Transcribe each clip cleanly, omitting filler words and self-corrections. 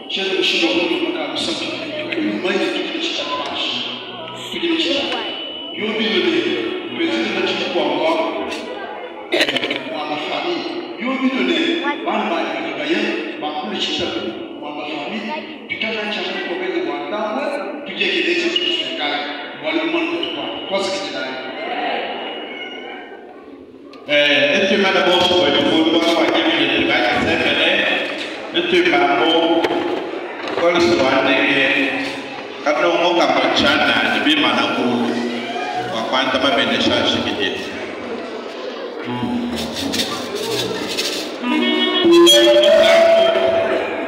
Tshiena mushindu wa kulomba ka lusapi kadi mumanye tudi ne tshitalu panshi. Tudi ne tshitalu. Biobi ne tuenzele na tshidi kuambua mua mafamille. Biobi ne bana banyi badi baye bakule tshitalu mua mafamille. Tuikale na tshiaka kubenga bua ntambue tudiekeleze tusuikale bualu bumana kutukuata. Tuasakidilayi. Etuimana bonso badi kulu bakwadimile bakisemene etuimamo kolisi wandenge kanongo kamachana bimana kulu wakwanta mabenesha ashikidile.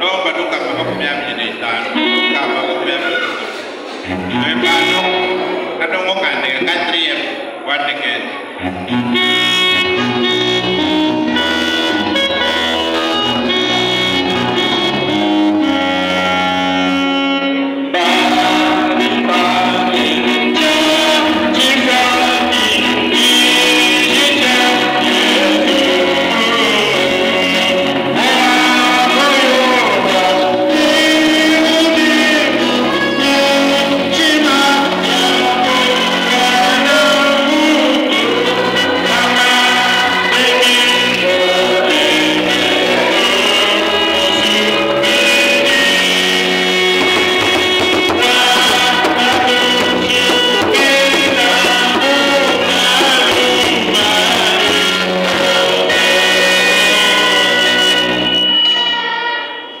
Nomba nukamba 25 nukamba 25 embano kanongo kandenge katriem wandenge.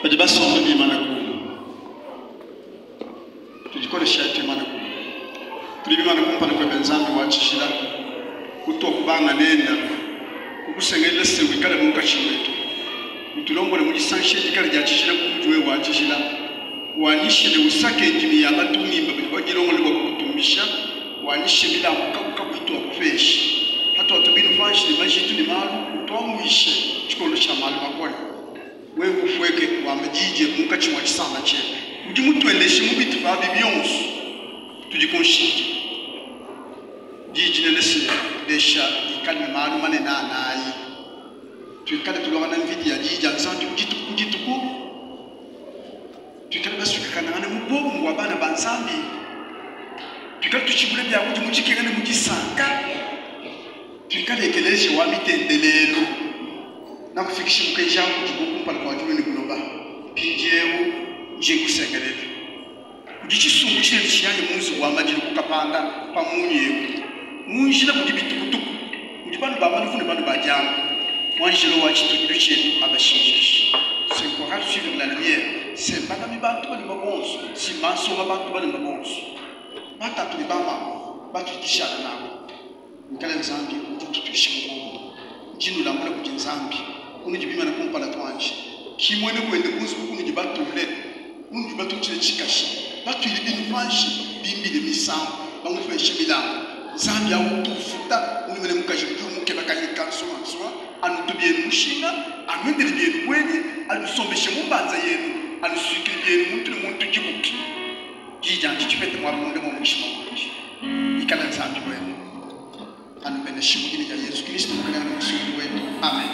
Badi basomba bimana kulu tudikolesha twimana kulu tuli bimana kumpala kwebe Nzambi wa tshijila kutwa kubanga nenda kukusengelela se wikale munkatshi mwetu utulombole mu disanshe dikale dia tshijila ku mudi wa tshijila wanyishe ne usake ndimi ya batungimba badi badilongole bua kukutumbisha wanyishe milambu kakuitwa kupesha hatu binu vanshi ne majitu ne malu utwanguishe tshikondo tsha malu makole wewe ufweke wamedije munkatshi mwa tshisamba tshiebe udi mutuendeshe mu bitu babi bionso tudikunshije dijinene se desha dikale ne malu manene anayi tuikale tulongana mvidi ya diji dia Nzambi ku dituku ku dituku tuikale basuikakanangane mu bobu wa bana ba Nzambi tuikale tutshibule bia kudi mu dikenga ne mu disanka tuikale ekeleje wa mitendelelu nakufikisha mukenji aku kudi kumpala kua diulu ne buloba mpindiewu nje nkusengelela kudi tshisumbu tshinene tshiyange mu nzubu wa madilu kukapanda pa munyi ewu mu njila mudi bitukutuku mudi banu ba maluvu ne banu ba diamba mwanjelo wa tshitudilu tshietu abashinjishe c'est chorale suivre la lumière c'est balami bantu balima bonso si mansonga bantu balima bonso batatu ne bamama batuitishala nabo nkala Nzambi udi ututuisha mugongo ndinulambula kudi Nzambi kunudi bimana kumpala tuanji kimwene kwende kunzubu kunudi batule kunudi batutshile tshikashi batuile binu panshi bimbile misambu bamupeshe milambu Nzambi autufuta unimene mukaji udi umukeba kayi kansumansuwa anutu byenu mushinga anuendele byenu bweni anusombeshe mumbanza yenu anusuikile byenu muntu ne muntu dibuki dijanja tshipete mwabunde mu mushima wanje ikala Nzambi wenu anubeneshe mu dina dia Yesu Kristo mukalenge ne musungidi wetu amen.